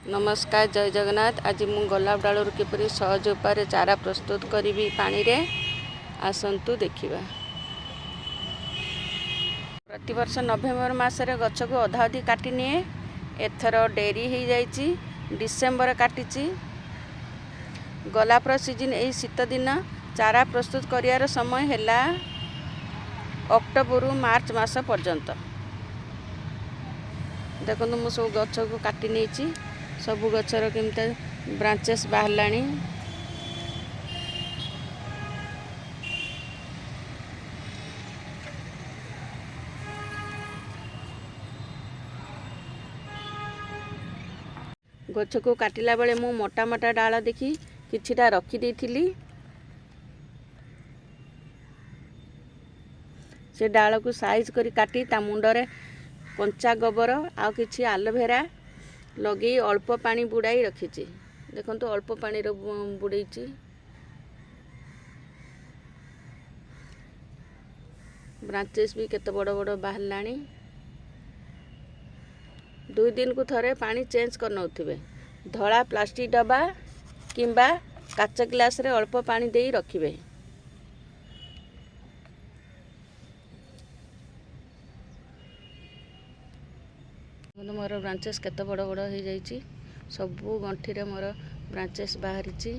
ନମସ୍କାର, ଜୟ ଜଗନ୍ନାଥ। ଆଜି ମୁଁ ଗୋଲାପ ଡାଳରୁ କିପରି ସହଜ ଉପାୟରେ ଚାରା ପ୍ରସ୍ତୁତ କରିବି ପାଣିରେ, ଆସନ୍ତୁ ଦେଖିବା। ପ୍ରତିବର୍ଷ ନଭେମ୍ବର ମାସରେ ଗଛକୁ ଅଧା ଅଧି କାଟି ନିଏ। ଏଥର ଡେରି ହେଇଯାଇଛି, ଡିସେମ୍ବର କାଟିଛି। ଗୋଲାପର ସିଜିନ୍ ଏହି ଶୀତ ଦିନ। ଚାରା ପ୍ରସ୍ତୁତ କରିବାର ସମୟ ହେଲା ଅକ୍ଟୋବରରୁ ମାର୍ଚ୍ଚ ମାସ ପର୍ଯ୍ୟନ୍ତ। ଦେଖନ୍ତୁ, ମୁଁ ସବୁ ଗଛକୁ କାଟି ନେଇଛି। ସବୁ ଗଛର କେମିତି ବ୍ରାଞ୍ଚେସ୍ ବାହାରିଲାଣି। ଗଛକୁ କାଟିଲା ବେଳେ ମୁଁ ମୋଟା ମୋଟା ଡାଳ ଦେଖି କିଛିଟା ରଖିଦେଇଥିଲି। ସେ ଡାଳକୁ ସାଇଜ୍ କରି କାଟି ତା ମୁଣ୍ଡରେ କଞ୍ଚା ଗୋବର ଆଉ କିଛି ଆଲୋଭେରା ଲଗେଇ ଅଳ୍ପ ପାଣି ବୁଡ଼ାଇ ରଖିଛି। ଦେଖନ୍ତୁ, ଅଳ୍ପ ପାଣିରେ ବୁଡ଼େଇଛି। ବ୍ରାଞ୍ଚେସ୍ ବି କେତେ ବଡ଼ ବଡ଼ ବାହାରିଲାଣି। 2 ଦିନକୁ ଥରେ ପାଣି ଚେଞ୍ଜ କରିନେଉଥିବେ। ଧଳା ପ୍ଲାଷ୍ଟିକ୍ ଡବା କିମ୍ବା କାଚ ଗ୍ଲାସରେ ଅଳ୍ପ ପାଣି ଦେଇ ରଖିବେ। ଦେଖନ୍ତୁ, ମୋର ବ୍ରାଞ୍ଚେସ୍ କେତେ ବଡ଼ ବଡ଼ ହେଇଯାଇଛି। ସବୁ ଗଣ୍ଠିରେ ମୋର ବ୍ରାଞ୍ଚେସ୍ ବାହାରିଛି।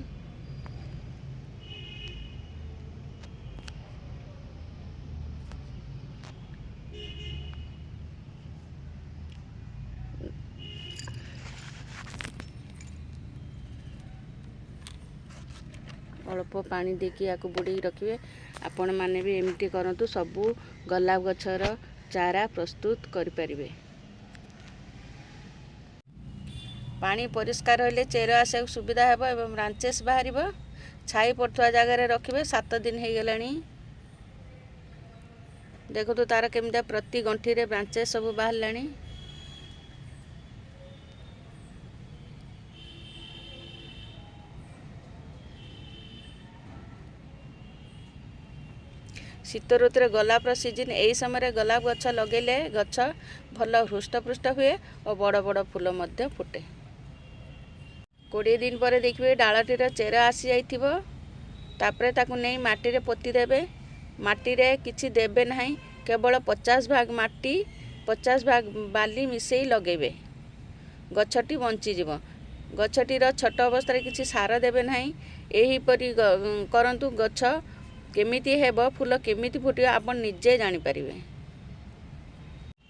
ଅଳ୍ପ ପାଣି ଦେଇକି ୟାକୁ ବୁଡ଼େଇକି ରଖିବେ। ଆପଣମାନେ ବି ଏମିତି କରନ୍ତୁ, ସବୁ ଗୋଲାପ ଗଛର ଚାରା ପ୍ରସ୍ତୁତ କରିପାରିବେ। ପାଣି ପରିଷ୍କାର ରହିଲେ ଚେର ଆସିବାକୁ ସୁବିଧା ହେବ ଏବଂ ବ୍ରାଞ୍ଚେସ୍ ବାହାରିବ। ଛାଇ ପଡ଼ୁଥିବା ଜାଗାରେ ରଖିବେ। 7 ଦିନ ହେଇଗଲାଣି। ଦେଖନ୍ତୁ, ତାର କେମିତିଆ ପ୍ରତି ଗଣ୍ଠିରେ ବ୍ରାଞ୍ଚେସ୍ ସବୁ ବାହାରିଲାଣି। ଶୀତ ଋତୁରେ ଗୋଲାପର ସିଜିନ୍। ଏହି ସମୟରେ ଗୋଲାପ ଗଛ ଲଗେଇଲେ ଗଛ ଭଲ ହୃଷ୍ଟପୃଷ୍ଟ ହୁଏ ଓ ବଡ଼ ବଡ଼ ଫୁଲ ମଧ୍ୟ ଫୁଟେ। 20 ଦିନ ପରେ ଦେଖିବେ ଡାଳଟିର ଚେର ଆସିଯାଇଥିବ। ତାପରେ ତାକୁ ନେଇ ମାଟିରେ ପୋତି ଦେବେ। ମାଟିରେ କିଛି ଦେବେ ନାହିଁ, କେବଳ 50 ଭାଗ ମାଟି, 50 ଭାଗ ବାଲି ମିଶାଇ ଲଗେଇବେ। ଗଛଟି ବଞ୍ଚିଯିବ। ଗଛଟିର ଛୋଟ ଅବସ୍ଥାରେ କିଛି ସାର ଦେବେ ନାହିଁ। ଏହିପରି କରନ୍ତୁ, ଗଛ କେମିତି ହେବ, ଫୁଲ କେମିତି ଫୁଟିବ, ଆପଣ ନିଜେ ଜାଣିପାରିବେ।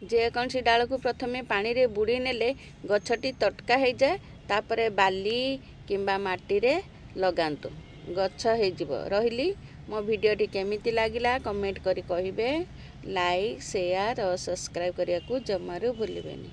ଯେକୌଣସି ଡାଳକୁ ପ୍ରଥମେ ପାଣିରେ ବୁଡ଼ି ନେଲେ ଗଛଟି ତଟକା ହେଇଯାଏ। ତାପରେ ବାଲି କିମ୍ବା ମାଟିରେ ଲଗାନ୍ତୁ, ଗଛ ହେଇଯିବ। ରହିଲି। ମୋ ଭିଡ଼ିଓଟି କେମିତି ଲାଗିଲା କମେଣ୍ଟ କରି କହିବେ। ଲାଇକ୍, ସେୟାର ଓ ସବସ୍କ୍ରାଇବ୍ କରିବାକୁ ଜମାରୁ ଭୁଲିବେନି।